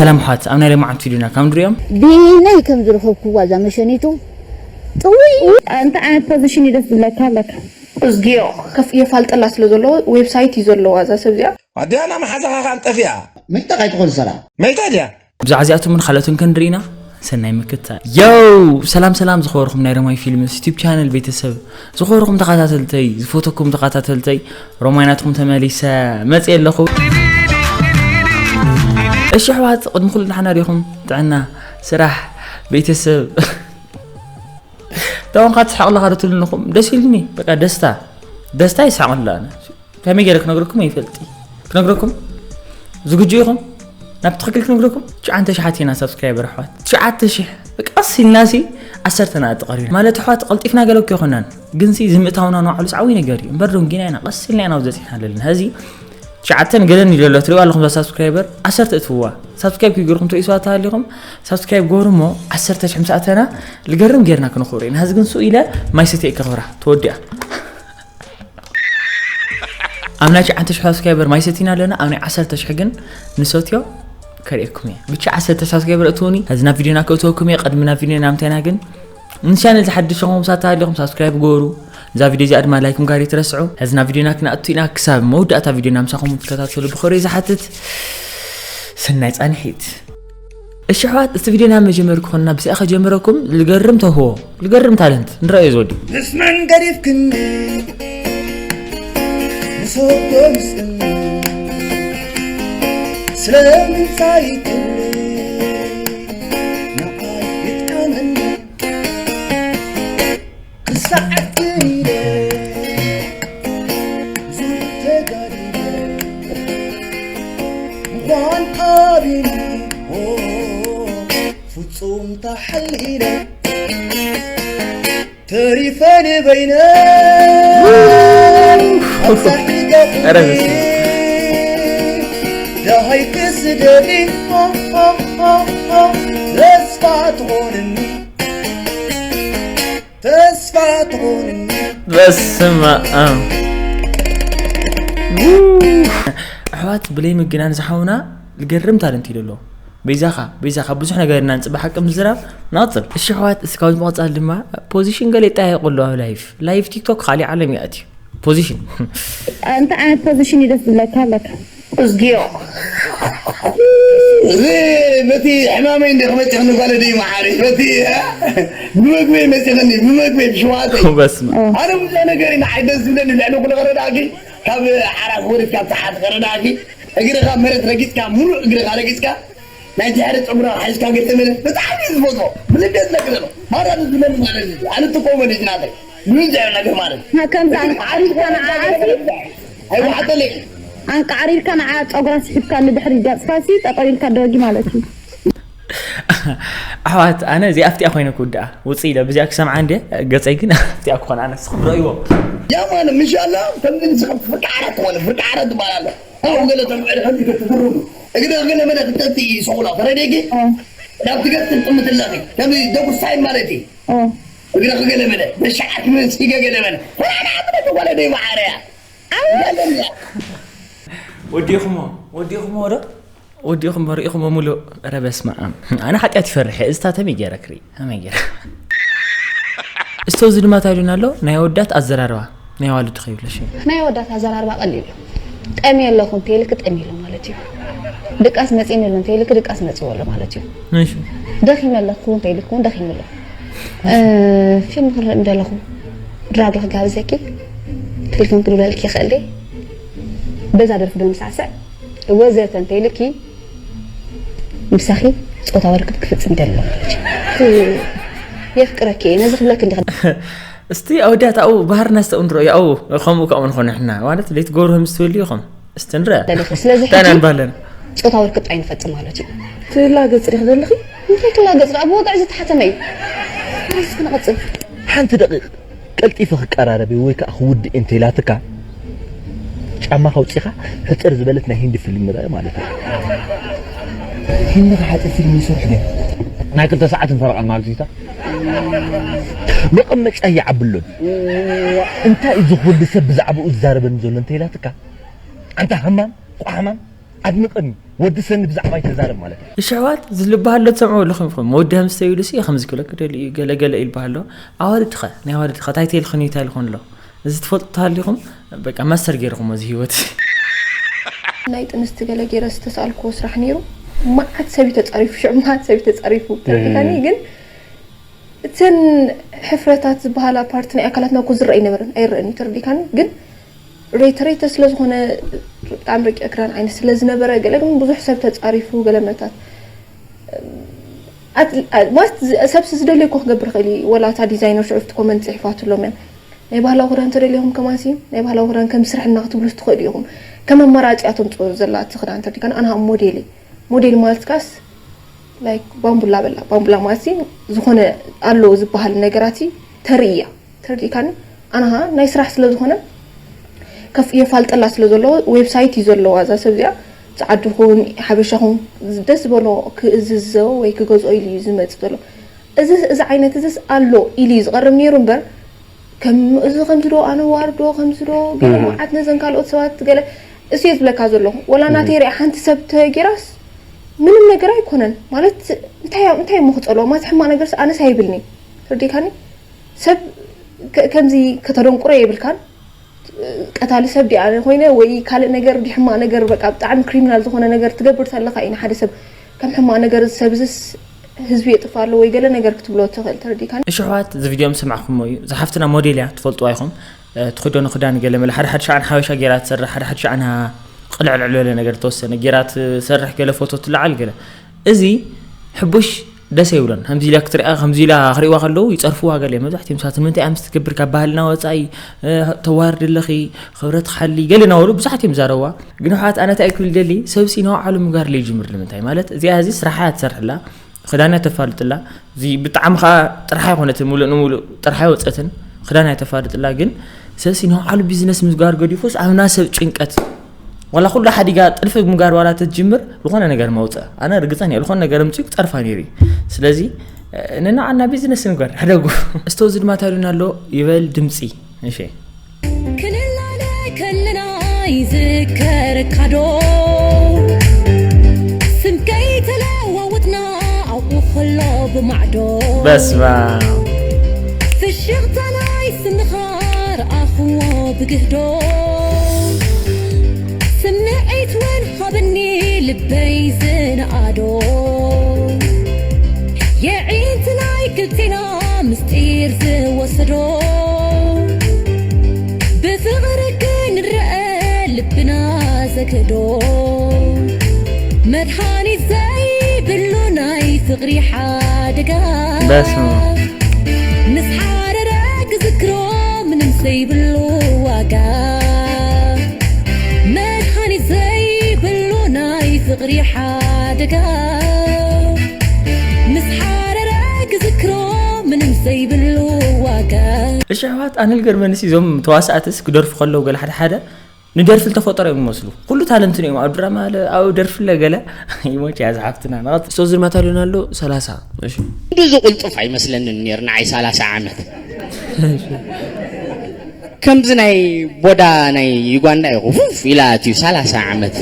ሰላም ኣሕዋት፣ ኣብ ናይ ሎማዓንቲ ቪድዮና ከም ንሪኦም። ብየናይ ከም ዝረኸብኩዋ እዛ መሸኒቱ ጥውይ። እንታይ ዓይነት ፖዚሽን እዩ ደስ ዝብለካ ኣለካ? እዝጊዮ ከፍ የፋልጠላ ስለ ዘለዎ ዌብሳይት እዩ ዘለዋ እዛ ሰብ እዚኣ። ኣዲያና መሓዛኻ ካን ጠፊኣ መይታ ካይትኾን ሰራ መይታ ድያ ብዛዕባ እዚኣቶምን ካልኦትን ክንርኢ ኢና። ሰናይ ምክትታል። ዮው! ሰላም ሰላም ዝኸበርኩም ናይ ሮማይ ፊልምስ ዩቲብ ቻነል ቤተሰብ፣ ዝኸበርኩም ተኸታተልተይ፣ ዝፈተኩም ተኸታተልተይ፣ ሮማይ ናትኩም ተመሊሰ መጽየ ኣለኹ። እሺ ኣሕዋት፣ ቅድሚ ኩሉ ደሓና ዲኹም? ጥዕና፣ ስራሕ፣ ቤተሰብ። ተወንካ ትስሓቕ ኣለኻ ዶ ትብልንኹም? ደስ ኢልኒ። በቃ ደስታ፣ ደስታ ይስሓቕ ኣሎ ኣነ። ከመይ ገይረ ክነግረኩም ይፈልጥ ክነግረኩም ዝግጁ ኢኹም ናብ ትኽክል ክነግረኩም ትሽዓተ ሽሓት ኢና ሳብስክራይበር ኣሕዋት ትሽዓተ ሽሕ ቀስ ኢልናሲ ዓሰርተ ናዕቲ ቀሪና ማለት ኣሕዋት ቀልጢፍና ገለ እኮ ይኮናን ግንሲ ዝምእታውና ንባዕሉስ ዓብይ ነገር እዩ እምበር ዶንጊና ኢና ቀስ ኢልና ኢና ኣብዚ በፂሕና ዘለና ሕዚ ትሽዓተ ገለን እዩ ዘሎ ትሪእዋ ኣለኹም ሳብስክራይበር ዓሰርተ እትውዋ ሳብስክራይብ ክገርኩም ትሪእስዋ ተሃሊኹም ሳብስክራይብ ገበሩ እሞ ዓሰርተ ሽሕ ምስ ኣተና ልገርም ጌርና ክንኽብሮ ኢና ሕዚ ግን ስኡ ኢለ ማይ ሰትየ ክኽብራ ተወዲኣ ኣብ ናይ ትሽዓተ ሽሕ ሳብስክራይበር ማይ ሰቲና ኣለና ኣብ ናይ ዓሰርተ ሽሕ ግን ንሰትዮ ከርእየኩም እየ ብቻ ዓሰርተ ሳብስክራይበር እትውኒ እዚ ናብ ቪድዮና ክእትወኩም እየ ቅድሚ ናብ ቪድዮና ምታይና ግን ንቻነል ዝሓድሽ ኹም ሳታ ኣለኹም ሳብስክራይብ ገበሩ እዛ ቪድዮ እዚኣ ድማ ላይክ ምጋር ይትረስዑ ሕዚ ናብ ቪድዮና ክነኣቱ ኢና ክሳብ መወዳእታ ቪድዮና ምሳኹም ትከታተሉ ብኸሪ ዝሓትት ሰናይ ፃንሒት እሺ ኣሕዋት፣ እቲ ቪድዮ ናብ መጀመሪ ክኾንና ብዚኣ ከጀምረኩም ልገርም ተውህቦ፣ ልገርም ታለንት ንረኣዮ ዝወዲ። ምስ መን ገዲፍክኒ ምስ ወዶ ምስእኒ ስለምንታይ ክብል ንዓይ ይጥቀመኒ ክሳዓት ክኢለ ብዙሕ ተጋዲለ ምዃን ኣቢኒ ፍጹም ተሓሊለ ተሪፈ ንበይነ ኣብ ሳሕሊ ገቑኒ ደሃይ ክስደኒ ተስፋ ትኾንኒ ተስፋ ትኾንኒ በስመ ኣብ ኣሕዋት ብለይ ምግናን ዝሓውና ልገርም ታለንት ኢሉ ኣሎ በይዛኻ በይዛኻ ብዙሕ ነገር ኢና ንፅበ ሓቂ ምዝራብ ንቐፅል እሺ ኣሕዋት እስካብ ምቕፃል ድማ ፖዚሽን ገለ ይጠያየቁ ኣለዉ ኣብ ላይፍ ላይፍ ቲክቶክ ካሊእ ዓለም ይኣትዩ ፖዚሽን እንታይ ዓይነት ፖዚሽን እዩ ደስ ዝብለካ ኣለካ እዝጊዮ እዚ በቲ ሕማመይ እንደ ክመፅኽኒ ጓለ ደይ መሓሪ በቲ ብመግበይ መፂኽኒ ብመግበይ ብሽዋተይ በስመ ኣነ ብዙሕ ነገር ኢና ዓይደስ ዝብለኒ ልዕሊ ኩሉ ከረዳእኪ ካብ ዓራት ወሪድካ ብሰሓት ከረዳእኪ እግርኻ መሬት ረጊፅካ ሙሉእ እግርኻ ረጊፅካ ናይ ድሕሪ ፀጉራ ሓዝካ ገጠመለ ብጣዕሚ ዝፈትዎ ብልቤ ዝነግረ ነው ማራ ዝብለኒ ማለት እዩ ኣነ ትቆመ ልጅ ናተይ ብዙሕ ነገር ማለት ከምዛ ኣንቃዕሪርካ ንዓኣሲ ኣይወሓጠለይ ኣንቃዕሪርካ ንዓ ፀጉራ ስሒብካ ንድሕሪ ገፅካሲ ጠጠው ኢልካ ደጊ ማለት እዩ ኣሕዋት ኣነ እዚኣ ኣብቲኣ ኮይነ ክውድኣ ውፅእ ኢለ ብዚኣ ክሰምዓ እንደ ገፀይ ግን ኣብቲኣ ክኾን ኣነ ስኹም ረእይዎ ያማን ምሻላ ከምዚ ንስኻ ፍርቂ ዓራት ትኾነ ፍርቂ ዓራት ትበሃል ኣሎ ካብኡ ገለ ተምዕሪ ከምዚ ክትትርሙ እግሪ ገለ መለ ክተቲ ይሰኹላ ተረዴጊ ናብ ትገት ትጥምትለኺ ከምዚ ደጉሳይ ማለት እዩ እግሪ ክገለ መለ በሻዓት ምን ሲገ ገለ መለ ፈራዳ ብለቲ ጓለ ደይ መዓረያ ወዲኹሞ ወዲኹሞ ዶ ወዲኹም ሪኢኹሞ ሙሉእ ረ በስመ ኣብ ኣነ ሓጢኣት ይፈርሕ እየ እዝታ ተመይ ገይረ ክርኢ ከመይ ገይረ እስቶ እዚ ድማ እንታይ ኢሉና ኣሎ ናይ ኣወዳት ኣዘራርባ ናይ ኣዋልድ ከይብለሽ ናይ ኣወዳት ኣዘራርባ ቀሊል እዩ ጠምየ ኣለኹ እንተይልኪ ጠምየ ኣለኹ ማለት እዩ ድቃስ መፂኒ ኣሎ እንተይልኪ ድቃስ መፂዎ ኣሎ ማለት እዩ እሺ ደኺመ ኣለኹ እንተይልኪ እውን ደኺመ ኣለኹ ፊልም ክንርኢ እንደለኹ ድራግ ክጋብዘኪ ቴሌፎን ክድውለልኪ ይኽእል ድየ በዛ ደርፊ ዶ ንሳዕስዕ ወዘተ እንተይልኪ ምሳኺ ጾታዊ ርክብ ክፍጽም ይደሊ ኣለኹ የፍቅረኪ እየ ነዚ ክብለኪ እንዲኺ እስቲ ኣወዳት ኣብኡ ባህርና ስተኡ ንረኦ ኣብኡ ከምኡ ካብኡ ንኾነ ሕና ማለት ለይቲ ገብርሆ ምስ ትበልዩ ኢኹም እስቲ ንረአ ደለኺ ስለዚ እንታይ ሕጂ ነንባለን ጾታዊ ርክብ ጥራይ ንፈጽም ማለት እዩ ትላገጽ ዲኺ ዘለኺ እንታይ ትላገጽ ደኣ ብወግዒ ዝተሓተመ እዩ እስኪ ንቐጽል ሓንቲ ደቂቕ ቀልጢፈ ክቀራረብ ወይ ከዓ ክውድእ እንተ ኢላትካ ጫማ ከውፂኻ ሕፅር ዝበለት ናይ ሂንዲ ፊልም ንርአ ማለት እዩ። ሂንዲ ክሓፂ ፊልም ይሰርሑ ድዮም? ናይ ክልተ ሰዓት ንፈረቓ ማለት እዩ። መቐመጫ ይዓብሎን እንታይ እዩ ዝኽወዲ ሰብ ብዛዕባኡ ዝዛረበኒ ዘሎ እንተ ኢላትካ ኣንታ ሃማም ቋሕማም ኣድንቐኒ፣ ወድሰኒ ብዛዕባይ ተዛረብ ማለት እዩ። እሺ ኣሕዋት፣ እዚ ልበሃሎ ትሰምዑ ኣለኹም ኢኹም። መወዲ ሃምስተይ ኢሉ ሲ ከምዚ ክብለኪ ደልዩ እዩ፣ ገለ ገለ ኢሉ በሃሎ። ኣዋልድኸ፣ ናይ ኣዋልድኸ፣ ታይ ተይልኽኒ፣ ታይ ልኾን ኣሎ? እዚ ትፈልጡ ተሃሊኹም፣ በቃ ማስተር ገይርኹም እዚ ህይወት። ናይ ጥንስቲ ገለ ገይረ ዝተሳልኩዎ ስራሕ ነይሩ። መዓት ሰብ እዩ ተጻሪፉ፣ ሽዑ መዓት ሰብ እዩ ተጻሪፉ። ተረዲካኒ? ግን እተን ሕፍረታት ዝበሃላ ፓርት ናይ ኣካላትና እኮ ዝረአ ኣይነበረን፣ ኣይረአን እዩ። ተረዲካኒ? ግን ሬተ ሬተ ስለ ዝኾነ ብጣዕሚ ረቂቕ ክዳን ዓይነት ስለ ዝነበረ፣ ገለ ግን ብዙሕ ሰብ ተጻሪፉ፣ ገለ መታት ኣት-፣ ኣ-፣ ማለት ዝ-፣ ሰብሲ ዝደልዮ እኮ ክገብር ይኽእል እዩ። ወላ እታ ዲዛይነር ሽዑ ኣብቲ ኮመንት ጽሒፋትሎም እያ። ናይ ባህላዊ ክዳን ተደልኹም ከማንሲ፣ ናይ ባህላዊ ክዳን ከም ስርሕና ክትብሉስ ትኽእሉ ኢኹም። ከም ኣማራጺ እያ ተምጽኦ ዘላ እቲ ክዳን ተርዲካን፣ ኣነ ሞዴል እየ። ሞዴል ማለት ካስ፣ ላይክ፣ ባምቡላ በላ። ባምቡላ ማለት ሲ፣ ዝኾነ ኣሎ ዝበሃል ነገራት ሲ ተርኢ እያ። ተርዲካኒ? ኣነ ኸኣ ናይ ስራሕ ስለ ዝኾነ፣ ከፍ-፣ የፋልጠላ ስለ ዘለዎ፣ ዌብሳይት እዩ ዘለዋ እዛ ሰብ እዚኣ። ጸዓዱ ኹን፣ ሓበሻ ኹን፣ ደስ ዝበሎ ክእዝዞ ወይ ክገዝኦ ኢሉ እዩ ዝመጽእ ዘሎ። እዚ፣ እዚ ዓይነት እዚስ ኣሎ ኢሉ እዩ ዝቐርብ ነይሩ እምበር፣ ከም እዚ ከምዚ ዶ ኣነዋርዶ፣ ከምዚ ዶ ገለ እህ። መዓት ነዘን ካልኦት ሰባት ገለ እሱ እየ ዝብለካ ዘለኹ። ወላ እህ። ናተይ ሪኣ ሓንቲ ሰብ ተጌራስ ምንም ነገር ኣይኮነን። ማለት እንታይ እያ-፣ እንታይ እሞ ክጸልኦ? ማለት ሕማቕ ነገርስ ኣነስ ኣይብልኒ። ተረዲካኒ? ሰብ ከ-፣ ከምዚ ከተደንቁሮ የብልካን። ቀታሊ ሰብ ዲኣ ኮይነ ወይ ካልእ ነገር ዲ ሕማቕ ነገር በቃ ብጣዕሚ ክሪሚናል ዝኾነ ነገር ትገብር ተለኻ ኢና ሓደ ሰብ ከም ሕማቕ ነገር እዚ ሰብ እዚስ ህዝቢ የጥፍእ ኣሎ ወይ ገለ ነገር ክትብሎ ትኽእል። ተረዲካኒ? እሺ ኣሕዋት፣ እዚ ቪድዮ ምስ ሰማዕኩሞ እዩ። እዛ ሓፍትና ሞዴል እያ፣ ትፈልጥዋ ኢኹም። እ፣ ትኽደኖ ክዳን ገለ መለ ሓደ ሓደ ሸዓን ሓበሻ ጌራ ትሰርሕ፣ ሓደ ሓደ ሸዓን ሃ-፣ ቅልዕልዕ ዝበለ ነገር ተወሰነ ጌራ ትሰርሕ፣ ገለ ፎቶ ትለዓል፣ ገለ። እዚ ሕቡሽ ደስ ኣይብሎን። ከምዚ ኢላ ክትሪኣ፣ ከምዚ ኢላ ክሪእዋ ከለዉ ይጸርፍዋ ገለ። መብዛሕትኦም ሰባት ንምንታይ እያ ምስ ትገብር ካብ ባህልና ወጻኢ፣ እ፣ ተዋርድ ኣለኺ፣ ክብረት ክሓሊ፣ ገለ እናበሉ ብዙሓት እዮም ዝዛረብዋ። ግን ኣሕዋት፣ ኣነ እንታይ ክብል ደሊ፣ ሰብሲ ንባዕሉ ምግባር ለይጅምር ንምንታይ? ማለት እዚኣ እዚ ስራሓ እያ ትሰርሕላ፣ ክዳና ተፋልጥላ። እዚ ብጣዕሚ ኸኣ ጥርሓ ኣይኮነትን፣ ሙሉእ ንሙሉእ ጥርሓ ኣይወጸትን፣ ክዳና ተፋልጥላ። ግን ሰብሲ ንባዕሉ ቢዝነስ ምግባር ገዲፉስ ኣብና ሰብ ጭንቀት። ዋላ ኩሉ ሓዲጋ ጥልፊ ምግባር ዋላ ተትጅምር ዝኾነ ነገር መውጸ። ኣነ ርግጸን እየ፣ ዝኾነ ነገር ምጽኡ ክጸርፋ ነይሩ እዩ። ስለዚ፣ እ፣ ንንዓና ቢዝነስ ምግባር፣ ሕደጉ። እስቶ ዝድማት ኣሉና ኣሎ ይበል ድምጺ። እሺ። ክንላለ ከለና ይዝከረካ ዶ? ስም ከይተለዋወጥና ኣብኡ ከሎ ብማዕዶ። በስመ ኣብ። ፍሽኽታ ናይ ስምኻ ረኣኽዎ ብግህዶ። ስምዒት እውን ሃበኒ ልበይ ዝነኣዶ። የዒንቲ ናይ ክልቴና ምስጢር ዝወሰዶ። ብፍቕሪ ክንረአ ልብና ዘግህዶ። መድሃኒት ዘይብሉ ናይ ፍቕሪ ሓደጋ። በስመ ኣብ። ምስ ሓረረ ክዝክሮ ምንም ዘይብሉ ዋጋ። መድሃኒት ዘይብሉ ናይ ፍቕሪ ሓደጋ። ምስ ሓረረ ክዝክሮ ምንም ዘይብሉ ዋጋ። እሺ ኣሕዋት፣ ኣነ ልገርመንስ እዞም ተዋሳእትስ ክደርፉ ከለዉ ገለ ሓደ ሓደ ንደርፊ ዝተፈጠሩ እዮም ዝመስሉ። ኩሉ ታለንት እዮም። ኣብ ድራማ ኣለ፣ ኣብ ደርፊ ኣለ ገለ። ይሞች እያ ዝሓፍትና። ንቐጽል። ሶስት ዝርማታ ሊሆን ኣሎ፣ ሰላሳ። እሺ። ክንዲ ዝቕልጡፍ ኣይመስለንን ነይሩ ንዓይ ሰላሳ ዓመት። ከምዚ ናይ ቦዳ ናይ ዩጋንዳ ኢኹ ፉፍ ኢላ ኣትዩ ሰላሳ ዓመት።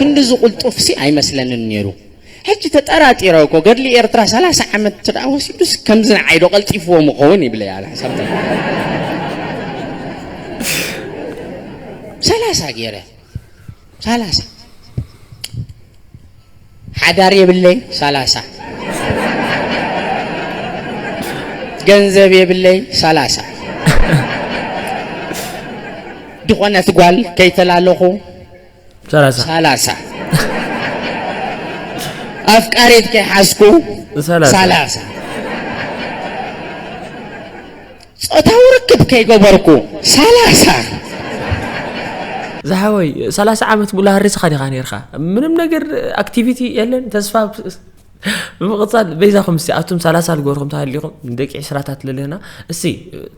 ክንዲ ዝቕልጡፍሲ ኣይመስለንን ነይሩ። ሕጂ ተጠራጢረ እኮ ገድሊ ኤርትራ ሰላሳ ዓመት እንተ ደኣ ወሲዱስ ከምዚ ንዓይ ዶ ቀልጢፍዎ ምኸውን ይብለ እያ ሓሳብ። ሰላሳ ገይረ። ሰላሳ። ሓዳር የብለይ፣ ሰላሳ። ገንዘብ የብለይ፣ ሰላሳ። ድኾነት ጓል ከይተላለኹ፣ ሰላሳ። ሰላሳ። ኣፍቃሪት ከይሓዝኩ፣ ሰላሳ። ሰላሳ። ጾታዊ ርክብ ከይገበርኩ፣ ሰላሳ። ዝሓወይ፣ ሰላሳ ዓመት ሙሉ ሃሪስኻ ዲኻ ነይርካ? ምንም ነገር ኣክቲቪቲ የለን፣ ተስፋ። ብምቕጻል፣ በይዛኹም እስቲ፣ ኣቱም ሰላሳ ዝገበርኩም ተሃሊኹም፣ ንደቂ ዕስራታት ለለና፣ እስቲ፣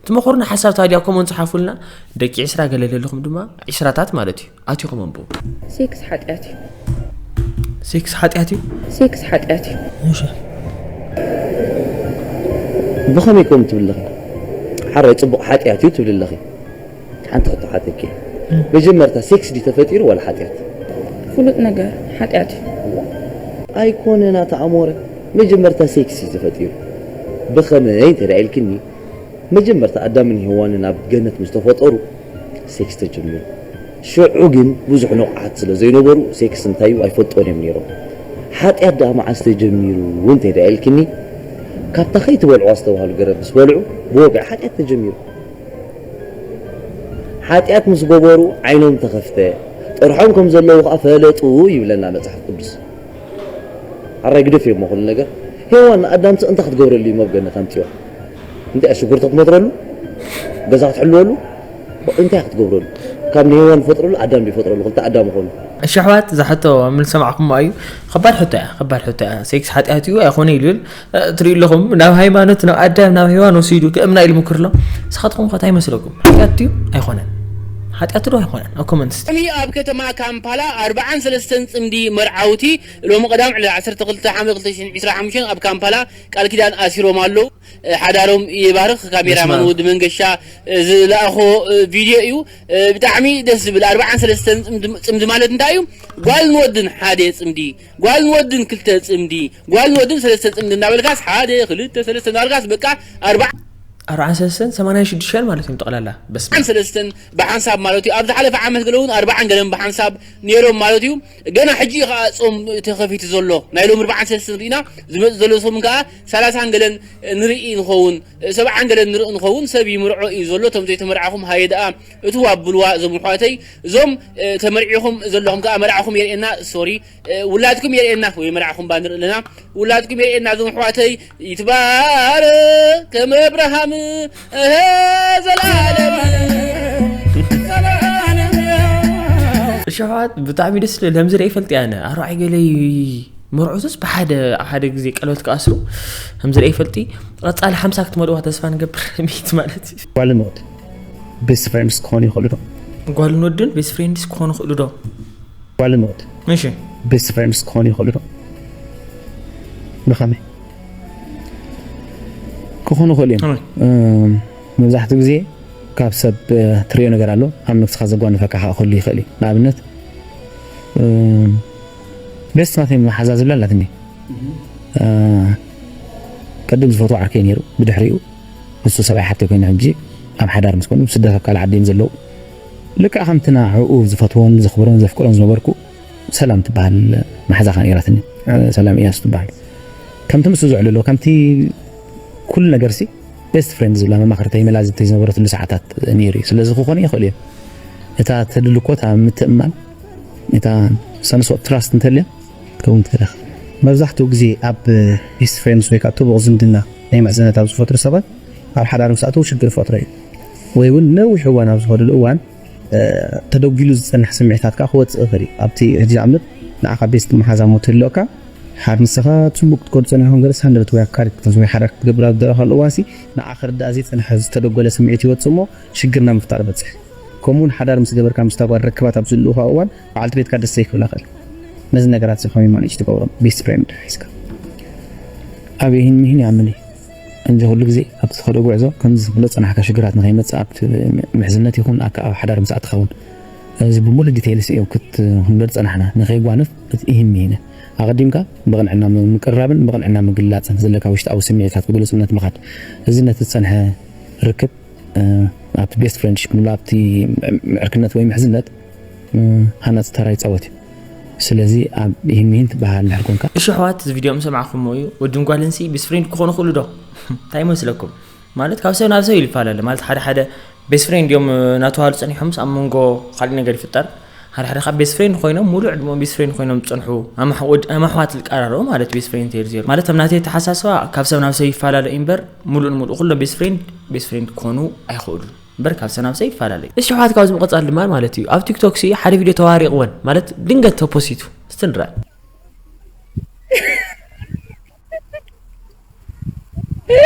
ትመኽሩና ሓሳብ ታዲያ ኮመንት ጽሓፉልና። ደቂ ዕስራ ገለ ለለኹም ድማ፣ ዕስራታት ማለት እዩ። ኣቲኹም ኣንብቡ። ሴክስ ሓጢኣት እዩ። ሴክስ ሓጢኣት እዩ? ሴክስ ሓጢኣት እዩ። እሺ። ብኸመይ ከምኡ ትብሊ ኣለኺ? ሓራይ ጽቡቕ ሓጢኣት እዩ ትብሊ ኣለኺ። ሓንቲ ሕቶ ሓተኪ። መጀመርታ ሴክስ ድዩ ተፈጢሩ ዋላ ሓጢኣት? ፍሉጥ ነገር ሓጢኣት እዩ። ኣይኮነን ኣታ ኣሞረ፣ መጀመርታ ሴክስ እዩ ተፈጢሩ። ብኸመይ እንተ ደኣ ኢልክኒ፣ መጀመርታ ኣዳምን ሄዋንን ኣብ ገነት ምስ ተፈጠሩ ሴክስ ተጀሚሩ። ሽዑ ግን ብዙሕ ንቑሓት ስለ ዘይነበሩ ሴክስ እንታይ እዩ ኣይፈልጦን እዮም ነይሮም። ሓጢኣት ደኣ መዓስ ተጀሚሩ እንተ ደኣ ኢልክኒ፣ ካብታ ከይትበልዕዋ ዝተባህሉ ገረብ ምስ በልዑ ብወግዒ ሓጢኣት ተጀሚሩ። ሓጢኣት ምስ ገበሩ ዓይኖም ተኸፍተ፣ ጥርሖም ከም ዘለዉ ኸዓ ፈለጡ ይብለና መጽሓፍ ቅዱስ። ኣራይ ግደፍዮ እሞ ኩሉ ነገር። ሄዋን ንኣዳም ስቕ እንታይ ክትገብረሉ እዩ ኣብ ገነት ኣምጺዋ? እንታይ ሽጉርቲ ክትመትረሉ? ገዛ ክትሕልወሉ? እንታይ ክትገብረሉ? ካብ ንሄዋን ዝፈጥረሉ ኣዳም ድዩ ይፈጥረሉ? ክልተ ኣዳም ይኾኑ። እሺ ኣሕዋት፣ እዛ ሕቶ ምልሰማዕኩሞ እዩ። ከባድ ሕቶ እያ፣ ከባድ ሕቶ እያ። ሴክስ ሓጢኣት እዩ ኣይኾነ ኢሉ ትሪኡ ኣለኹም ናብ ሃይማኖት ናብ ኣዳም ናብ ሄዋን ወሲዱ ክእምና ኢሉ ምክር ኣሎ። ንስኻትኩም ከ እንታይ ይመስለኩም? ሓጢኣት ድዩ ኣይኮነን? ሓጢኣት ዶ ኣይኮነን? ኣብ ኮመንት እስቲ። ሎሚ ኣብ ከተማ ካምፓላ ኣርብዓን ሰለስተን ጽምዲ መርዓውቲ ሎሚ ቀዳም ዕለት ዓሰርተ ክልተ ሓምለ ክልተ ሽሕን ዕስራን ሓሙሽተን ኣብ ካምፓላ ቃል ኪዳን ኣሲሮም ኣለዉ። ሓዳሮም ይባርኽ። ካሜራማን ወዲ መንገሻ ዝለኣኾ ቪድዮ እዩ። ብጣዕሚ ደስ ዝብል ኣርብዓን ሰለስተን ጽምዲ ማለት እንታይ እዩ? ጓልን ወድን ሓደ ጽምዲ፣ ጓልን ወድን ክልተ ጽምዲ፣ ጓልን ወድን ሰለስተ ጽምዲ እናበልካስ ሓደ ክልተ ሰለስተ እናበልካስ በቃ ኣርባዓ ኣርባዓን ሰለስተን ሰማንያን ሽዱሽተን ማለት እዮም ጠቕላላ። በስመ ኣርባዓን ሰለስተን ብሓንሳብ ማለት እዩ። ኣብ ዝሓለፈ ዓመት ገለ እውን ኣርባዓን ገለን ብሓንሳብ ነይሮም ማለት እዩ። ገና ሕጂ እዩ ከዓ ጾም ተኸፊቱ ዘሎ። ናይ ሎም ኣርባዓን ሰለስተን ርኢና ዝመጽእ ዘሎ ጾም ከዓ ሰላሳን ገለን ንርኢ ንኸውን፣ ሰብዓን ገለን ንርኢ ንኸውን። ሰብ ይምርዖ እዩ ዘሎ። እቶም ዘይተመርዓኹም ሃየ ደኣ እትው ኣብልዋ እዞም ኣሕዋተይ። እዞም ተመርዒኹም ዘለኹም ከዓ መርዓኹም የርእየና። ሶሪ ውላድኩም የርእየና ወይ መርዓኹም ባ ንርኢ ኣለና። ውላድኩም የርእየና እዞም ኣሕዋተይ። ይትባረክ ከም ኣብርሃም እህ ዘላለም ዘላለም። እሺ ኣሕዋት ብጣዕሚ ደስ ዝብል ከምዚ ርአ ይፈልጥ ያነ ኣርባዓይ ገለይ መርዑትስ ብሓደ ኣብ ሓደ ግዜ ቀለበት ክኣስሩ ከምዚ ርአ ይፈልጢ። ቀፃሊ ሓምሳ ክትመልዋ ተስፋ ንገብር። ሚት ማለት እዩ። ጓልን ወድ ቤስት ፍሬንድስ ክኾኑ ይኽእሉ ዶ? ጓልን ወድን ቤስት ፍሬንድስ ክኾኑ ይኽእሉ ዶ? ጓልን ወድ እሺ ቤስት ፍሬንድስ ክኾኑ ይኽእሉ ዶ? ብኸመይ? ክኾኑ ይኽእሉ እዮም። ከመይ? እም፣ መብዛሕትኡ ግዜ ካብ ሰብ እ፣ ትሪኦ ነገር ኣሎ ኣብ ነብስኻ ዘጓንፈካ ከዓ ክህሉ ይኽእል እዩ። ንኣብነት እም፣ ቤስት ናተይ መሓዛ ዝብላ ኣላትኒ። እ፣ ቅድም ዝፈትዎ ዓርከይ ነይሩ፣ ብድሕሪኡ ንሱ ሰብኣይ ሓተይ ኮይኑ ሕጂ ኣብ ሓዳር ምስ ኮኑ ስደት ኣብ ካልእ ዓዲ እዮም ዘለዉ። ልክዕ ከምቲ ንዕኡ ዝፈትዎን ዘኽብሮን ዘፍቅሮን ዝነበርኩ ሰላም ትበሃል መሓዛኻ ነይራትኒ። ሰላም እያሱ ትበሃል። ከምቲ ምስኡ ዝዕልሎ ከምቲ ኩሉ ነገርሲ ቤስት ፍሬንድ ዝብላ መማኽርተይ መላዝብተይ ዝነበረትሉ ሰዓታት ነይሩ እዩ። ስለዚ ክኾኑ ይኽእሉ እዮም። እታ ተድልኮ እታ ምትእምማን እታ ሰንስ ኦፍ ትራስት እንተልያ ትከውን ትኽእል ኢኻ። መብዛሕትኡ ግዜ ኣብ ቤስት ፍሬንድስ ወይ ከዓ ጥቡቕ ዝምድና ናይ ምሕዝነት ኣብ ዝፈጥሩ ሰባት ኣብ ሓዳር ምስ ኣተዉ ሽግር ይፈጥሩ እዩ ወይ እውን ነዊሕ እዋን ኣብ ዝኸድሉ እዋን ተደጒሉ ዝፀንሕ ስምዒታት ከዓ ክወፅእ ይኽእል እዩ ኣብቲ ሕጂ ንኣብነት ንዓኻ ቤስት መሓዛ ሞ ትህልወካ ሓር ንስኻ ፅቡቅ ክትከዱ ፀኒሕኩም ገለ ሳንደበት ወይ ኣካል ክትሕዝ ወይ ሓዳር ክትገብር ኣብ ዝደረኻሉ እዋንሲ ንዓ ክርዳእ ዘይፀንሐ ዝተደጎለ ስምዒት ይወፅእ እሞ ሽግር ናብ ምፍጣር በፅሕ ከምኡውን ሓዳር ምስ ገበርካ ምስታ ጓል ርክባት ኣብ ዝልኡኻ እዋን በዓልቲ ቤትካ ደስ ዘይክብላ ኽእል ነዚ ነገራት እዚ ከመይ ማኔጅ ትገብሮም ቤስት ፍሬንድ ሒዝካ ኣብ ይህን ምሂን ይኣምን እዩ እንጂ ኩሉ ግዜ ኣብቲ ትኸዶ ጉዕዞ ከምዚ ዝብሎ ጸናሕካ ሽግራት ንኸይመጽእ ኣብቲ ምሕዝነት ይኹን ኣካ ኣብ ሓዳር ምስ ኣትኻ እውን እዚ ብሙሉ ዲቴይልስ እዩ ክት ክንብል ጸናሕና ንኸይጓንፍ እቲ ኢሂን ምሂነ ኣቐዲምካ ብቕንዕና ምቅርራብን ብቕንዕና ምግላጽን ዘለካ ውሽጣዊ ስምዒታት ብግሉጽነት ምኻድ እዚ ነቲ ዝጸንሐ ርክብ ኣብቲ ቤስት ፍሬንድሽፕ ንብሎ ኣብቲ ምዕርክነት ወይ ምሕዝነት ሃናፂ ተራ ይፃወት እዩ ስለዚ ኣብ ይህን ይህን ትበሃል እንድሕር ኮንካ እሺ ኣሕዋት እዚ ቪድዮ ምስ ሰማዕኩሞ እዩ ወድን ጓልን ሲ ቤስት ፍሬንድ ክኾኑ ይኽእሉ ዶ እንታይ ይመስለኩም ማለት ካብ ሰብ ናብ ሰብ ይፈላለ ማለት ሓደ ሓደ ቤስት ፍሬንድ እዮም እናተባሃሉ ፀኒሖምስ ኣብ መንጎ ካሊእ ነገር ይፍጠር ሓደ ሓደ ካብ ቤስት ፍሬንድ ኮይኖም ሙሉእ ዕድመኦም ቤስት ፍሬንድ ኮይኖም ዝፀንሑ ኣማሕዋት ዝቀራረቡ ማለት ቤስት ፍሬንድ እንተይሉ ዜሩ ማለት ኣብ ናተይ ኣተሓሳስባ ካብ ሰብ ናብ ሰብ ይፈላለ እዩ እምበር ሙሉእ ንሙሉእ ኩሎም ቤስት ፍሬንድ ቤስት ፍሬንድ ክኾኑ ኣይኽእሉን እምበር ካብ ሰብ ናብ ሰብ ይፈላለ እዩ። እሺ ኣሕዋት ካብዚ ምቕፃል ድማ ማለት እዩ ኣብ ቲክቶክ ሲ ሓደ ቪድዮ ተዋሪቕወን ማለት ድንገት ተፖሲቱ እስቲ ንርኣ።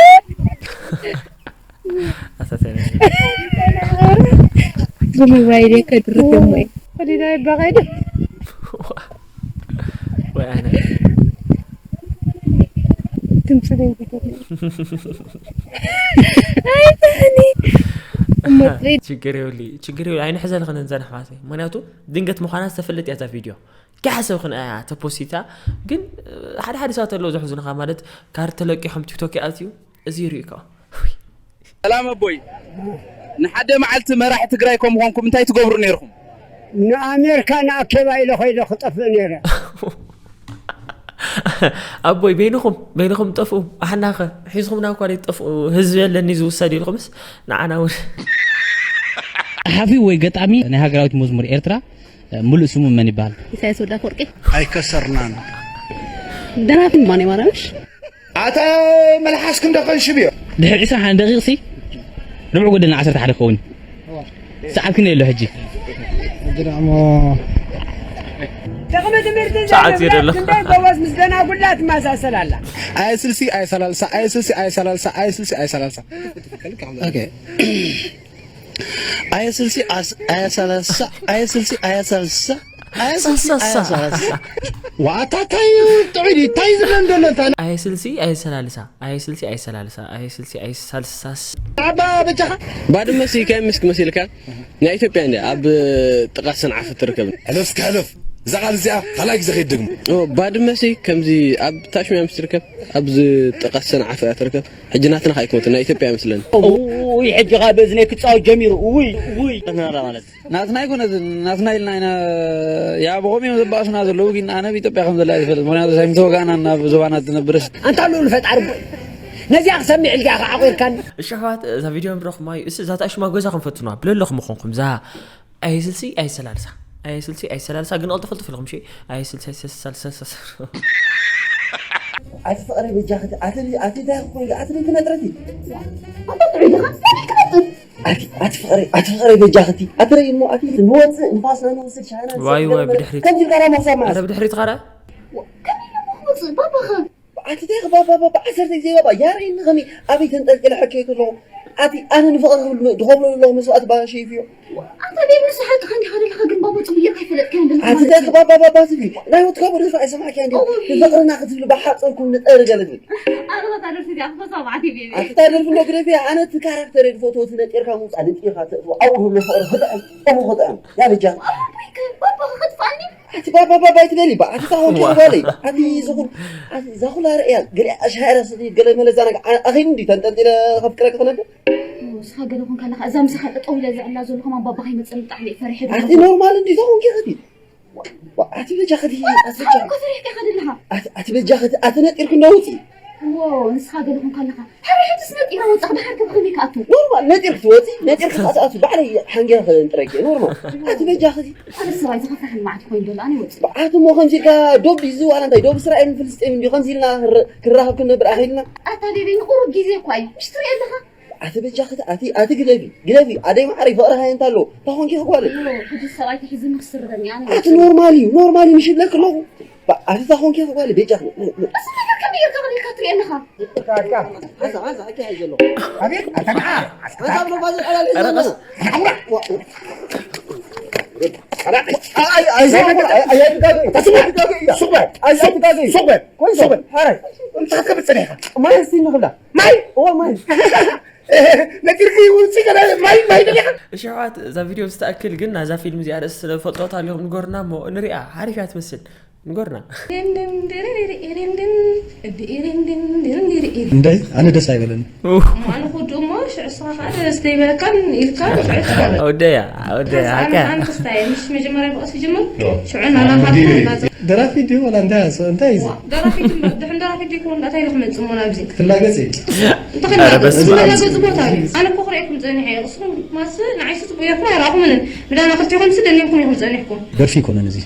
ብሞባይል እየ ከድርገሞ እየ ከዲዳ ይባኸይደ ወይ ኣነ ድምፂ ዘይብሉ ችግር የብሉ። ችግር የብሉ። ኣይንሕዘልኽን እንዘን ኣሕዋተይ፣ ምኽንያቱ ድንገት ምዃና ዝተፈልጥ እያ እዛ ቪድዮ። ገሓ ሰብ ክንኣ እያ ተፖሲታ። ግን ሓደ ሓደ ሰባት ኣለዉ ዘሕዝኑኻ፣ ማለት ካርድ ተለቂሖም ቲክቶክ ይኣትዩ፣ እዚ ይርእዩ ከኣ። ሰላም ኣቦይ፣ ንሓደ መዓልቲ መራሒ ትግራይ ከም ኾንኩም እንታይ ትገብሩ ነይርኹም? ንኣሜሪካ ንኣኬባ ኢለ ኮይደ ክጠፍእ ነይረ። ኣቦይ በይንኹም በይንኹም ጠፍኡ። ኣሕናኸ ሒዝኹምና እኳ ጠፍኡ። ህዝቢ የለኒ ዝውሰድ ኢልኩምስ ንዓና እውን። ጸሓፊ ወይ ገጣሚ ናይ ሃገራዊት መዝሙር ኤርትራ ምሉእ ስሙ መን ይበሃል? ኢሳያስ ወዳ ወርቂ ኣይከሰርናን። ደራፊ ማን ማራምሽ ኣታ መልሓስክ እንዶ ከንሽብ እዮ። ድሕሪ ዕስራን ሓደን ደቂቕ ሲ ርብዕ ጎደልና ዓሰርተ ሓደ ክኸውን እዩ። ሰዓት ክንደይ ኣሎ ሕጂ? ሕጂ ደሞ ጥቕሚ ትምህርቲ ሰዓት የደለኻ። ክንደይ ጎበዝ ምስ ደናጉላ ትመሳሰል ኣላ። ኣየ ስልሲ ኣየ ሰላልሳ ኣየ ስልሲ ኣየ ሰላልሳ ኣየ ስልሲ ኣየ ሰላልሳ። ኦኬ። ኣየ ስልሲ ኣስ- ኣየ ሰላልሳ ኣየ ስልሲ ኣየ ሰላልሳ ኣየ ስልሲ ኣየ ሰላልሳ። ዋታ ታይ ጥዑይ ድዩ? ታይ ዝብለን ዘሎ እንታ ኣየ ስልሲ ኣየ ሰላልሳ ኣየ ስልሲ ኣየ ሰላልሳ ኣየ ስልሲ ኣየ ሰላልሳ። ኣባ በጃኻ። ባድመ ሲ ከይ ምስክ መሲልካ ናይ ኢትዮጵያ እንደ ኣብ ጥቃ ሰንዓፈ ትርከብ። ሕለፍ እስከ ሕለፍ። እዛ ቃል እዚኣ ካልኣይ ግዜ ከይትደግሞ። ኦ፣ ባድመ ሲ ከምዚ ኣብ ታሽሚያ ምስ ትርከብ ኣብዚ ጥቃ ሰንዓፈ እያ ትርከብ። ሕጂ ናትና ከይኮነት ናይ ኢትዮጵያ ይመስለኒ። ውይ ሕጂ ካብ እዝነይ ክፃወት ጀሚሩ ውይ ውይ ማለት ናትና ኣይኮነትን ናትና ኢልና ኢና። ያ ብኸም እዮም ዘባእሱና ዘለዉ ግን ኣነ ኣብ ኢትዮጵያ ከም ዘላ ይፈልጥ ምክንያቱ ሳይ ምተወጋእና ናብ ዞባና ትነብርስ ኣንታ ልኡል ፈጣሪ ነዚኣ ክሰሚዕ ኢልካ ኢኻ ዓቑርካኒ። እሺ ኣሕዋት፣ እዛ ቪድዮ ንረኽማ እዩ። እስ እዛ ታሽማ ገዛ ክንፈትኗ ብለለኹም ምኾንኩም እዛ ኣየስልሲ ኣይሰላልሳ ኣየስልሲ ኣይሰላልሳ ግን ቀልጥፈልጥፈልኹም ሺ ኣየስልሲ ኣይሰላልሳ ኣቲ ፍቕረይ በጃኽቲ ኣቲ ኣቲ እንታይ ኮይኑ ኣቲ ቤት ነጥረቲ ኣቲ ኣቲ ፍቕረይ ኣቲ ፍቕረይ በጃኽቲ ኣቲ ረይ እሞ ኣቲ ንወፅእ ንፋስና ንወስድ ሻና ዋይ ዋይ ብድሕሪት ከምዚ ጋራ ማሳብ ኣረ ማለት ብድሕሪት ኻራ ከመይ ኢሎም ክመፅእ ባባኸ ኣቲ ታይ ባባ ባባ ዓሰርተ ግዜ ባባ ያረይኒ ከመይ ኣበይ ተንጠልጢለ ሕከይ ከለኹ ኣቲ ኣነ ንፍቕሪ ክብል ድኸብሎ ዘለኹ መስዋእቲ ባባ ሸይፍዮ ኣንተ ቤት ንስሓትኻ እንዲኻ ዘለኻ ግን ባባ ፅቡቅ ጌርካ ይፈለጥካ ኣቲ ታይ ባባ ባባ ትብሊ ናይ ወትካ ብደፋ ኣይሰማዕኪ እንዲ ንፍቕርና ክትብሊ ብሓፀርኩም ንጠሪ ገለ ትብል ኣረባታ ደርሲ እዚኣ ክፈሳ ማዕት ቤቢ ኣቲ ታይ ደርፊ ዶ ግደፊ ኣነ እቲ ካራክተር ድፈትዎ እቲ ነጢርካ ምውፃእ ንጢርካ ተእትዎ ኣብኡ ህሎ ፍቕሪ ክጥዕም እሞ ክጥዕም ያ በጃ ባባ ከጥፋኒ ኣቲ ባባ ባባ ኣይትበሊ ባ ኣቲ ታኾን ጀርባለይ ኣቲ ዝኹል ኣቲ ዛኹላ ርእያ ገሊኣ ኣሻሃራ ስዲ ገለ መለዛ ነገር ኣኺል እንዲ ተንጠልጢለ ከፍቅረክ ክነብር ንስኻ ገለ ኹን ከለኻ እዛ ምሳኻ ጠጠው ኢለ ዝዕላ ዘለኹ ማን ባባ ከይመፅእ ብጣዕሚ እየ ፈሪሐ ኣቲ ኖርማል እንዲ ታኾን ጌኸቲ ኣቲ በጃ ከቲ ኣቲ በጃ ከፈሪሕካ ኢኻ ዘለኻ ኣቲ በጃ ከቲ ኣቲ ነጢርክ እንዳውፂ ዎ ንስኻ ገለ ኹን ከለኻ ሕርሕትስ ነጢራ ወፃ ብሓር ከብኸመይ ከኣቱ ኖርማል ነጢርክ ትወፂ ነጢርክ ትኣትኣቱ ባዕለይ ሓንጊያ ከንጥረኪ ኖርማል ኣቲ በጃ ከቲ ኣነ ሰብኣይ ዝኸፍርሐን ማዕት ኮይኑ ዘሎ ኣነ ይወፅእ ኣቲ ሞ ከምዚ ኢልካ ዶብ ይዚ ዋላ እንታይ ዶብ እስራኤልን ፍልስጤም እንዲ ከምዚ ኢልና ክረ- ክራኸብ ክንነብር ኣኺልና ኣታ ቤቢ ንቁሩብ ግዜ እኳ እዩ ምሽ ትሪኦ ኣለኻ ኣቲ በጃ ከቲ ኣቲ ኣቲ ግደፊ ግደፊ ኣደይ ማዕረይ ፍቕሪ ሃየ እንታ ኣለዎ እንታይ ኮንኪ ክጓል ሕጂ ሰብኣይ ተሒዙ ንክስርበኒ ኣነ ኣቲ ኖርማል እዩ ኖርማል እዩ ምሽ ይብለክ ኣለኹ ኣቲ እንታይ ኮንኪ ክጓል ቤጃ እዚ ነገር ከመይ ጌርካ ክሪእካ ትሪኦ ኣለኻ ማይ እስቲ ንኽብላ ማይ እዎ ማይ ነጢርኪ ውፅእ ገለ ማይ ማይ ደሊኻ እሺ ኣሕዋት እዛ ቪድዮ ምስ ትኣክል ግን ናዛ ፊልም እዚኣ ርእሲ ስለዝፈልጦ ታሊኹም ንገሩና እሞ ንሪኣ ሓሪፍ እያ ትመስል ንገሩና እንታይ ኣነ ደስ ኣይበለኒ ኣነ ክወድኡ እሞ ሽዑ ስኻ ከዓ ደስ ዘይበለካን ኢልካ ሽዑ ትገርም ኣወደያ ኣወደያ ሓቀ ኣነ ክስታይ ምሽ መጀመርያ ብቐስ ይጅምር ሽዑ ናናኻትኩም ደራፊ ድዩ ወላ እንታይ እንታይ እዩ ደራፊ ድሕን ደራፊ ድዩ ክወንዳ እንታይ ኢሉ ክመፅእ እሞ ናብዚ ክላገፅ እዩ እንተኸናገፅመላገፂ ቦታ እዩ ኣነ እኮ ክርእየኩም ፀኒሐ እየ ንስኹም ማስ ንዓይሲ ፅቡቅ ኢኹም ኣይረኣኹምንን ምዳና ክልቲኹም ስ ደኒምኩም ኢኹም ፀኒሕኩም ደርፊ ይኮነን እዚ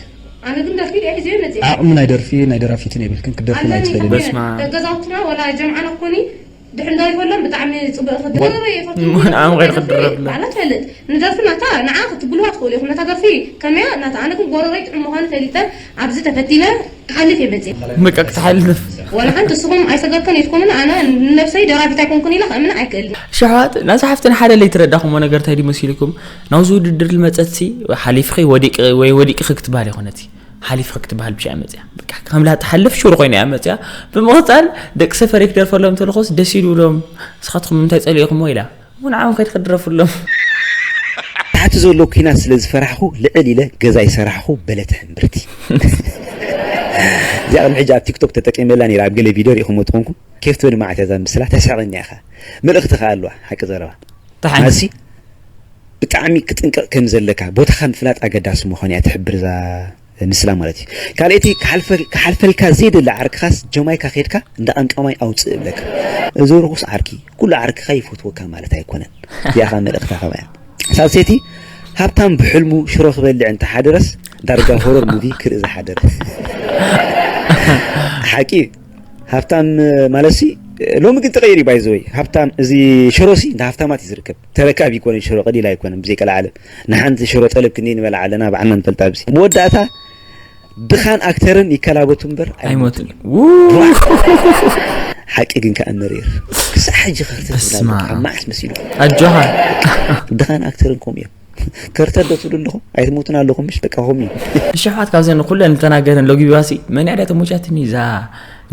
ኣነ ግን ደርፊ ሪኣ ሒዘ መፅእ ዓቕሚ ናይ ደርፊ ናይ ደራፊትን የብልክን ክትደርፊ ኣይትኽእልን በስመ ኣብ ደገዛውትና ወላ ጀምዓና ኮኒ ድሕንዳይ ከሎም ብጣዕሚ ፅቡቅ ንዓም ኸይድ ክድረፍለ ባዕላ ትፈልጥ ንደርፊ ናታ ንዓ ክትብልዋ ትኽእሉ ኢኹም ነታ ደርፊ ከመያ ናታ ኣነ ግን ጎረረይ ጥዑም ምዃኑ ፈሊጠ ኣብዚ ተፈቲነ ክሓልፍ እየ መፅእ ምቀ ክትሓልፍ ዋላ ሓንቲ ንስኹም ኣይሰገርኩን ኢትኮኑን ኣነ ንነብሰይ ደራፊት ኣይኮንኩን ኢለ ከእምን ኣይክእልን ሸሓት ናዛ ሓፍትን ሓደ ለይትረዳኹሞ ነገር እንታይ ድዩ መሲልኩም ናብዚ ውድድር ልመፀትሲ ሓሊፍኺ ወዲቂ ወይ ወዲቅኺ ክትበሃል ይኮነቲ ሓሊፍኺ ክትበሃል ብሻ መፅያ በቃ ከም ላትሓልፍ ሹር ኮይና እያ መፅያ ብምቕፃል ደቂ ሰፈረይ ክደርፈሎም ተለኾስ ደስ ይድብሎም ንስኻትኩም ንምንታይ ፀሊእኹሞ ኢላ እውን ዓም ከይድ ክድረፉሎም። ታሕቲ ዘሎ ኲናት ስለ ዝፈራሕኹ ልዕል ኢለ ገዛ ይሰራሕኹ በለት ሕምብርቲ። እዚኣ ቅድሚ ሕጂ ኣብ ቲክቶክ ተጠቂመላ ነይራ። ኣብ ገለ ቪድዮ ርኢኹሞ ትኾንኩም። ኬፍ ትብል መዓት እያ እዛ ምስላ፣ ተስሕቐኒ ኢኻ። መልእኽቲ ከኣ ኣለዋ፣ ሓቂ ዘረባ። ተሓኝ ማሲ ብጣዕሚ ክጥንቀቕ ከም ዘለካ፣ ቦታኻ ምፍላጥ ኣገዳሲ ምዃኑ እያ ትሕብር እዛ ምስላ ማለት እዩ። ካልኣይቲ ክሓልፈል- ክሓልፈልካ ዘይደሊ ዓርክኻስ ጀማይካ ከድካ እንዳ ቀምቃማይ ኣውፅእ እብለካ። እዚ ርኹስ ዓርኪ ኩሉ ዓርክኻ ይፈትወካ ማለት ኣይኮነን። እዚኣኻ መልእኽታ ከማያ። ሳልሰይቲ ሃብታም ብሕልሙ ሽሮ ክበልዕ እንተሓደረስ ዳርጋ ሆረር ሙቪ ክርኢ ዝሓደረ። ሓቂ እዩ። ሃብታም ማለት ሲ ሎሚ ግን ተቐይሩ ባይዘወይ። ሃብታም እዚ ሽሮ ሲ እንደ ሃብታማት እዩ ዝርከብ። ተረካቢ ኣይኮነን ሽሮ፣ ቀሊል ኣይኮነን ብዘይ ቀልዓለም። ንሓንቲ ሽሮ ጠለብ ክንደይ ንበላ ኣለና ብዓና ንፈልጣ ኣብዚ። መወዳእታ ድኻን ኣክተርን ይከላበቱ እምበር ኣይሞትን። ሓቂ ግን ከኣ መሪር። ክሳዕ ሕጂ ከርተ በስመ ትብላ ኣብ። መዓስ መሲሉ። ኣጆኻ። ድኻን ኣክተርን ከምኡ እዮም። ከርተ ዶ ትብሉ ኣለኹም? ኣይትሞቱን ኣለኹም ምሽ በቃ ከምኡ እዩ። ሽፋት ካብዘን ኩለን ዝተናገረን ሎጊባሲ መን ያዳ ተሞቻትኒ እዛ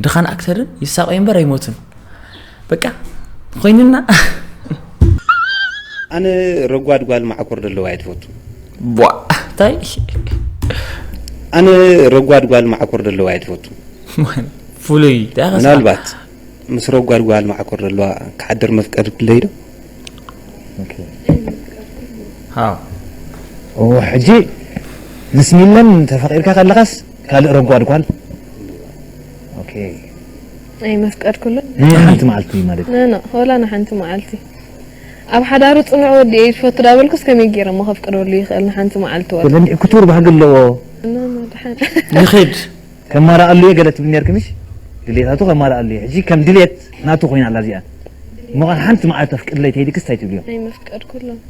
ድኻን ኣክተርን ይሳቀዩ እምበር ኣይሞቱን። በቃ ኮይንና። ኣነ ረጓድ ጓል ማዕኮር ዘለዋ እየ ትፈቱ። ቧ እንታይ ኣነ ረጓድ ጓል ማዕኮር ዘለዋ እየ ትፈቱ። ፍሉይ እንታይ ከ ምናልባት ምስ ረጓድ ጓል ማዕኮር ዘለዋ ክሓድር መፍቀድ ክለይ ዶ? ሃው ኦ ሕጂ ምስ ሚለን ተፈቂርካ ከለኻስ ካልእ ረጓድ ጓል ኦኬ ኣይመፍቀድኩሉን ናይ ሓንቲ መዓልቲ ማለት እዩ ኖ ኖ ወላ ንሓንቲ መዓልቲ ኣብ ሓዳሩ ፅኑዕ ወዲ እየ ዝፈቱ ዳበልኩስ ከመይ ገይረ እሞ ከፍቅደሉ ይኽእል ንሓንቲ መዓልቲ ወዲ ለምዲ ክቱር ባህጊ ኣለዎ ኖ ኖ ድሓን ይኽድ ከማላኣሉ እየ ገለ ትብል ነርክምሽ ድሌታቱ ከማላኣሉ እየ ሕጂ ከም ድሌት ናቱ ኮይና ኣላ እዚኣ እሞ ሓንቲ መዓልቲ ኣፍቅድለይ ተይልክስ እንታይ ትብልዮ ኣይመፍቀድኩሉን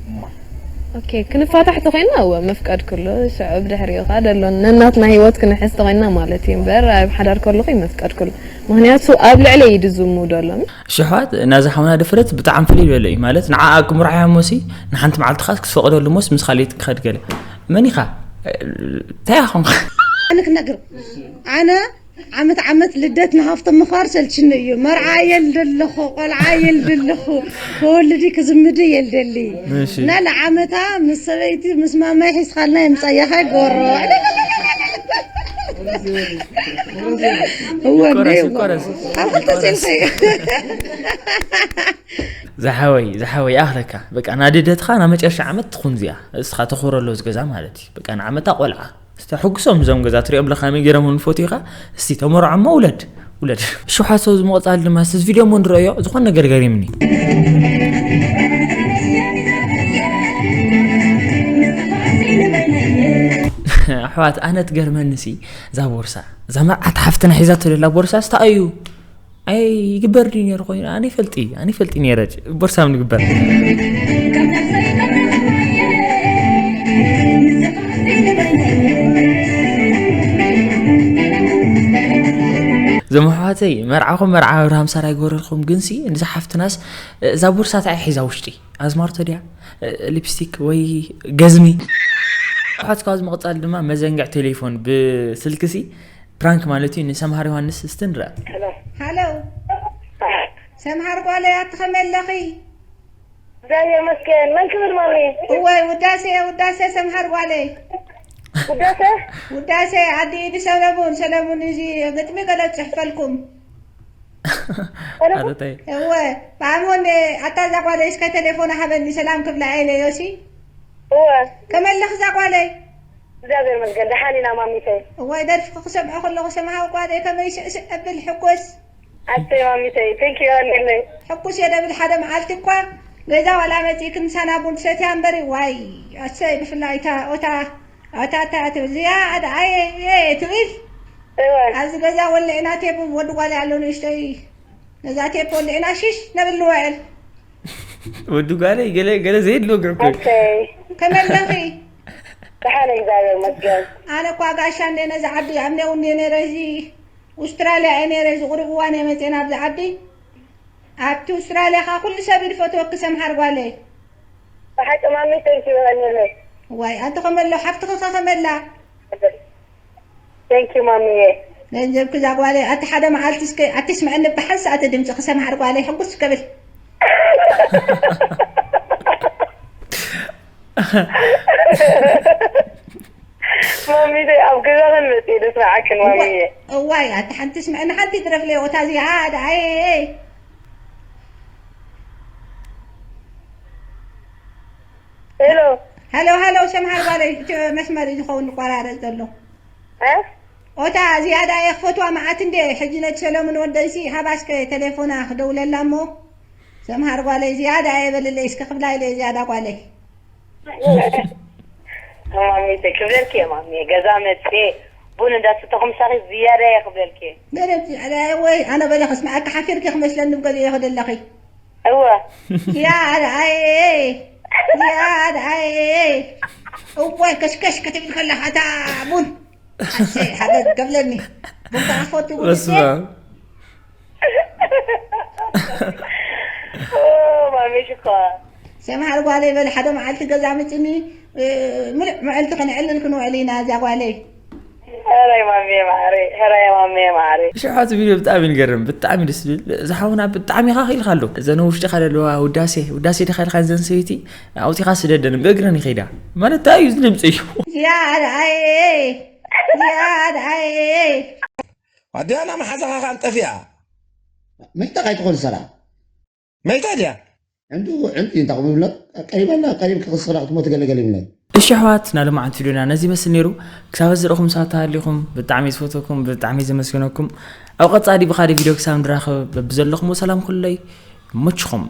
ኦኬ ክንፋታሕ ተኮይና እወ መፍቀድ ክሎ ሽዑ ብድሕሪኡ ከዓ ደሎ ነናትና ህይወት ክንሕዝ ተኮይና ማለት እዩ እምበር ኣብ ሓዳር ከለኹ ይመፍቀድ ክሎ ምክንያቱ ኣብ ልዕለይ እዩ ድዝሙ ደሎ ሽሕዋት ናዚ ሓውና ድፍረት ብጣዕሚ ፍልይ ዝበለ እዩ ማለት ንዓኣ ክምርዓያ እሞሲ ንሓንቲ መዓልቲ ኻስ ክትፈቕደሉ እሞስ ምስ ካልእ ክኸድ ገለ መን ኢኻ እንታይ ኢኻ ኮንካ ኣነ ክነግር ኣነ ዓመት ዓመት ልደት ንሃፍቶም ምኽባር ሰልችኒ እዩ መርዓ የልደ ኣለኹ ቆልዓ የልደ ኣለኹ ከወልዲ ክዝምዲ የልደሊ እሺ እና ንዓመታ ምስ ሰበይቲ ምስ ማማይ ሒዝኻልና የምፃያኻ ጎሮ እወ ይቆረስ እንዴ ይቆረስ ኣብ ክልተ ሴልፈ ዝሓወይ ዝሓወይ ኣኽለካ በቃ ናድደትኻ ናብ መጨረሻ ዓመት ትኹን እዚኣ እስኻ ተኽብረሎ ዝገዛ ማለት እዩ በቃ ንዓመታ ቆልዓ እስተ ሕጉሶም እዞም ገዛ ትሪኦም ኣለኻ መይ ገይሮም ንፎቶ ኢኻ እስቲ ተመርዖሞ ውለድ ውለድ ሽሓት ሰብ ዝመቕፃል ድማ ስስ ቪድዮ ሞ ንረዮ ዝኾነ ነገር ገሪምኒ ኣሕዋት ኣነ ትገርመኒ ሲ እዛ ቦርሳ እዛ መርዓት ሓፍትና ሒዛቶ ዘላ ቦርሳ ስታ እዩ ኣይ ይግበር ድዩ ነይሩ ኮይኑ ኣነ ይፈልጢ ኣነ ይፈልጢ ነይረ ቦርሳ ምን ይግበር ዘመሓዋተይ መርዓኹም መርዓ ብርሃም ሰራይ ጎረልኩም ግንሲ ንዚ ሓፍትናስ እዛ ቦርሳ እንታይ ሒዛ ውሽጢ ኣዝማርቶ ድያ ሊፕስቲክ ወይ ገዝሚ ሓትካ ዝመቕፃል ድማ መዘንግዕ ቴሌፎን ብስልክሲ ፕራንክ ማለት እዩ ንሰምሃር ዮሃንስ እስቲ ንርኣ ሃሎ ሰምሃር ጓለይ ኣቲ ከመይ ኣለኺ እግዚኣብሔር ይመስገን መን ክብል ማሚ እወይ ውዳሴ ውዳሴ ሰምሃር ጓለይ ውዳሴ ውዳሴ ኣዲ ኢዲ ሰለሙን ሰለሙን እዚ ግጥሚ ገለ ፅሕፈልኩም ኣረታይ እወ ብኣምሆን ኣታ እዛ ጓለይ እስከ ቴሌፎን ሃበኒ ሰላም ክብላ ኢለ ዮሲ እወ ከመይ ኣለኺ እዛ ጓለይ እግዚኣብሔር ይመስገን ደሓን ኢና ማሚተይ እዋይ ደርፍኺ ክሰምዖ ከለኹ ሰምሃር ጓለይ ከመይ ስዕስዕ እብል ሕጎስ ኣስተይ ማሚተይ ቴንኪዩ ኣኔለይ ሕኩስ እየ ደብል ሓደ መዓልቲ እኳ ገዛ ዋላ መፂእክን ምሳና ቡን ትሰትያ እምበሪ ዋይ ኣሰይ ብፍላይ እታ ኦታ ኣታ እታ ትብል እዚኣ ኣደ ኣየ እየ ትብል እወ ኣብዚ ገዛ ወልዕና ቴፕ ወዲ ጓል ኣሎ ንእሽተይ ነዛ ቴፕ ወልዕና ሽሽ ነብል ንውዕል ወዲ ጓለይ ገለ ገለ ዘየድሎ ግርኩ ኣስተይ ከመይ ኣለኺ ደሓን እግዚኣብሔር ይመስገን ኣነ እኳ ጋሻ እንደ ነዚ ዓዲ ኣብ ኔው እንደ ነረ እዚ ኡስትራልያ እየ ነረ እዚ ቁሩብ እዋን እየ መፅአ ናብዚ ዓዲ ኣብቲ ኡስትራልያ ከዓ ኩሉ ሰብ እዩ ዝፈትወኪ ሰምሃር ጓለይ ብሓቂ ማሚ ቴንኪዩ ኣኔለይ ዋይ ኣንቲ ከመሎ ሓፍትኺ ከ ከመላ ቴንኪዩ ማሚየ ገንዘብኪ እዛ ጓለይ ኣቲ ሓደ መዓልቲ እስከ ኣቲ ስምዐኒ ብሓንሳእ እቲ ድምፂ ክሰምሃር ጓለይ ሕጉስ ክብል ማሚተይ ኣብ ገዛኽን መፅእ ደስምዓክን ማሚየ። እዋይ ኣቲ ሓንቲ ስምዐኒ ሓንቲ ትረፍለይ ኦታ ዝያዳ ኣይ ሄሎ ሃሎ ሃሎ ሰምሃር ጓለይ እቲ መስመር እዩ ዝኸውን ዝቆራረፅ ዘሎ እ? ኦታ ዝያዳ እየ ክፈትዋ መዓት እንደ ሕጂ ነቲ ሰለሙን ወደይሲ ሃባስከ ቴሌፎና ክደውለላ እሞ ሰምሃር ጓለይ ዝያዳ እየ በልለይ እስከ ክብላ ኢለ ዝያዳ ጓለይ ማሚተይ ክብለልኪ እየ ማሚየ ገዛ መፅእ ቡን እንዳስተኹም ሳኺ ዝያዳ እየ ክብለልኪ እየ። ገረብ ዝያዳ እየ ወይ ኣነ በለ ክስምዓካ ሓፊርኪ ክመስለኒ ብገሊኡ ክደለኺ እወ ዝያዳ እየ ዝያዳ እየ እዋይ ከሽከሽ ክትብል ከለኻ እታ ቡን ኣሰይ ሓገግ ከብለኒ ቡን ከዓ ክፈቱ በስመ ኣብ። ኦ፣ ማሚ ሽኮር ሰምሃር ጓለይ በል ሓደ መዓልቲ ገዛ ምፅኒ እ፣ ምሉእ መዓልቲ ከነዕልል ክንውዕል ኢና እዛ ጓለይ ሄራይ ማሚ ማሪ ሄራይ ማሚ ማሪ ሽሓት ቪድዮ ብጣዕሚ ንገርም ብጣዕሚ ደስ ዝብል ዝሓውና ብጣዕሚ ኢኻ ክኢልካ ኣሎ እዘን ውሽጢኻ ዘለዋ ውዳሴ ውዳሴ ዲኻ ኢልካ ዘን ሰበይቲ ኣውፂኻ ስደደን ብእግረን ይኸይዳ ማለት እንታይ እዩ ዝድምፂ እዩ ዝያዳ ኣየ ዝያዳ ኣየ ኣዲያና መሓዛኻ ከ ኣንጠፊኣ መይታ ካይትኾን ሰራ መይታ ድያ ዕንዱ ዕንዱ እንታይ ክብሎ ቀሪበና ቀሪብ ክኽስራ ክትሞት ገለገለ ይብለን እሺ ኣሕዋት ናሎማዓንቲ ቪድዮና ነዚ ይመስል ነይሩ ክሳብ ዝረኹም ሰባት ተሃሊኹም ብጣዕሚ ዝፈተኩም ብጣዕሚ ዘመስገነኩም ኣብ ቀፃሊ ብካደ ቪድዮ ክሳብ ንራኸብ በብዘለኹም ሰላም ኩለይ መችኹም